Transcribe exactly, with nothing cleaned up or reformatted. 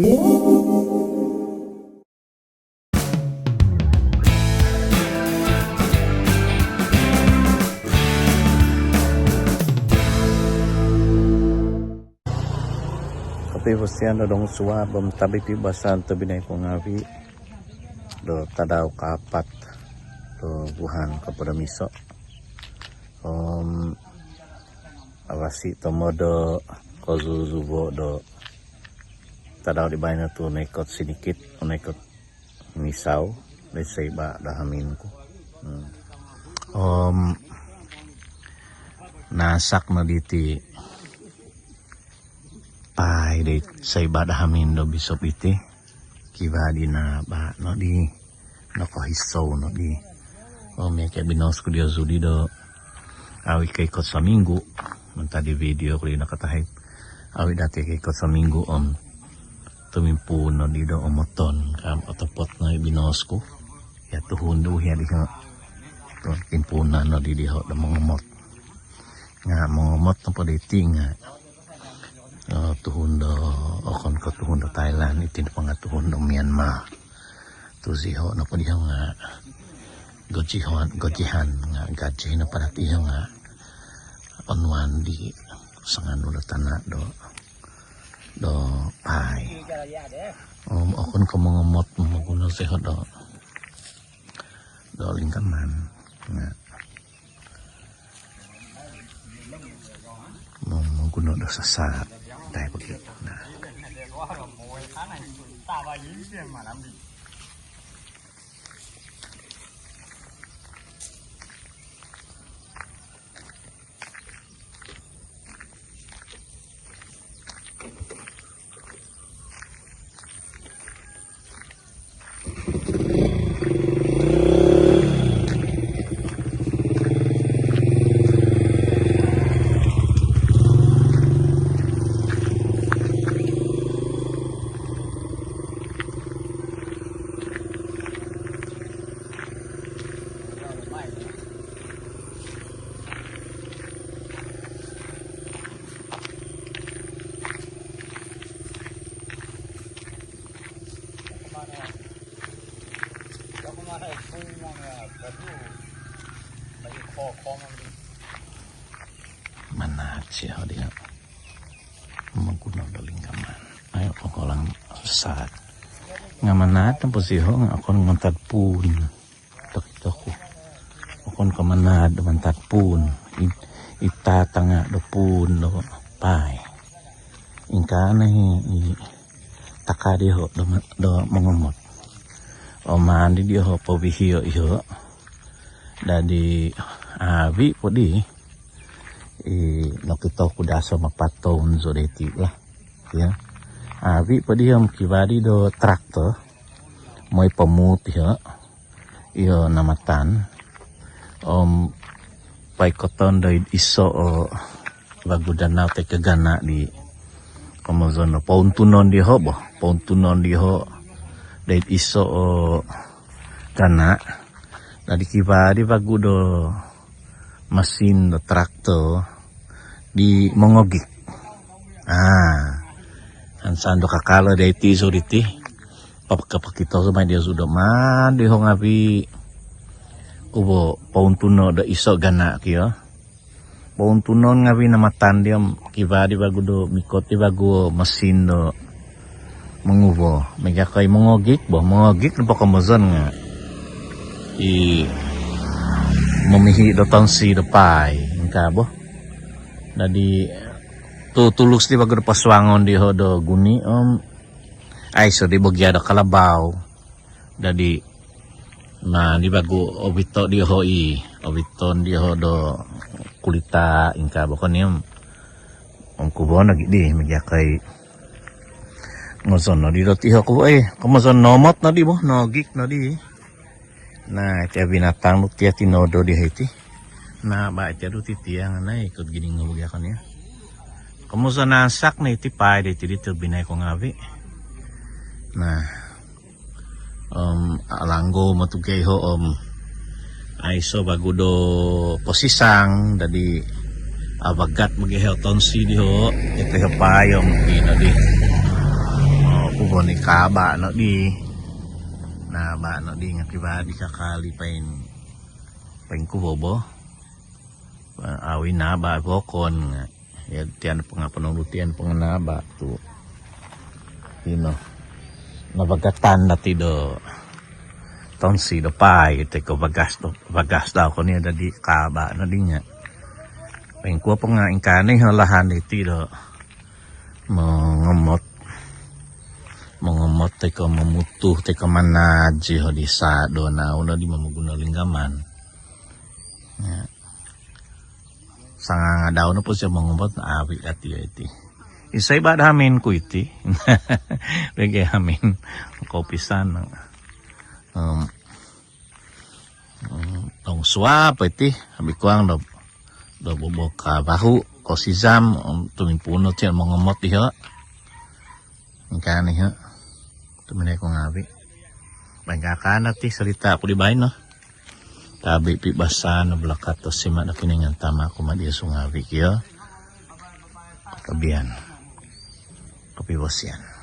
Kopiwosian do dongsuab om tabi pibabasan tobpinai ku ngaavi' do tadau kaapat do vuhan kohopod om iso'. Om avasi' tomod do kozuzubo' do tadau di baino tu' noikot sinikit, noikot misau do soiba' do hamin ku. Hmm. Om nasak no diti paai do soiba' do hamin do bisop iti. Kivaa di naaba' nodi, nokohisou nodi. Om ii ko binoos ku dii zudi do avi' koikot sominggu'. Mantad di video ku di nakatahib, avi' dati koikot sominggu' om tumimpuun nodi do omoton. Ka, otopot no i binoos ku. Ii tuhun do ii diho'. Tumimpuunan nodi diho' do mongomot. Nga' mongomot nopo diti nga' tuhun do, okon ko' tuhun do Thailand, iti nopo nga' tuhun do Myanmar. Tu' ziho' nopo diho' nga' gojihan, gojihan nga' gaji nopo dati iho' nga' onuan di sanganu do tana' do, do paai. Om okon ko' mongomot, momoguno ziho' do, do lingkaman. Nga' momoguno do sasaat dai pogi. Nah. Manaat siho diho'. Momoguno do lingkaman. Ai, okolang saat. Nga' manaat nopo siho nga' okon mantad puun. Tokito ku. Okon ko' manaat do mantad puun. I, i tatanga' do puun do paai. Ingkaa no i, i taka' diho' do, do mongomot. Om maan di diho' pobihio' iho'. Dadi avi' po di i nokito ku do aso om apat toun zou doiti lah. Ii. Avi' po di om kivaa di do traktor moi pomuut iho', iho' namatan. Om poikoton doid iso' o vagu danau toi ko' gana' di komozon do pountunon diho' bo. Pountunon diho' doid iso' o gana'. Dadi kivaa di vagu do masin do traktor di mongogik. Aa, ansan do kakal doiti zou diti. Papakito zou mai diho' zou do maan diho' ngaavi' ku bo pountuno' do iso' gana' kio. Pountunon ngaavi' namatan di om kivaa di vagu do mikot di vagu masin do monguvo. Miaga ko' i mongogik bo, mongogik nopo komozon nga' i momihi' do tonsi do paai ingkaa bo. Dadi tutulus di vagu do posuangon diho' do guni om aiso di bo gia do kalabau. Dadi maan di vagu ovito' diho' i, oviton diho' do kulita ingkaa bo koni om. Om kuvo nogi di miaga ko' i ngozon nodi dot iho' kuvo, eh, komozon noomot nodi bo, noogik nodi. Nah, iti binatang nu tia tinodo diho' iti. Nah, ba iti adu titiang nai ikut gining miaga koni. Komozon naansak nai iti paai doiti di tobpinai ku ngaavi'. Nah, om alanggou matu gia iho' om aiso vagu do posisang, dadi avagat bo gia iho' tonsi diho', iti iho' paai om ino di. Om Kubo ni kaba' no di. Naba' no di nga' kiba' di kakali pain, pain kubo bo. Awi naba' bokon nga'. Ya, tian panga ponong tian panga naba' tu'. Ino. Nabagatan dati do tonsi do pai, te ko bagas do, bagas dau ko ni ada di kaba' no di nga'. Pain kuo panga ingkaa ni ho lahan diti do mongomot, mongomot toi ko momutu toi ko manaji ho di sado nau no di momoguno linggaman. Ya. Sangangadau no po sio mongomot, awi kati iti. Isai ba da hamin ku iti. Bagi hamin. Kopisan. Um, Tong suap iti, abi kuang do, do bobok ka bahu, ko sizam, tumimpuun no tian mongomot iho. Ingkaa ni ho. Tuminai ku ngawi. Bangkakan ati serita ku di baino. Tabi pi basaan no balakat do sima' do Kinoingan Tama' ku ma dia sungawi kio. Kopibian. Kopibosian.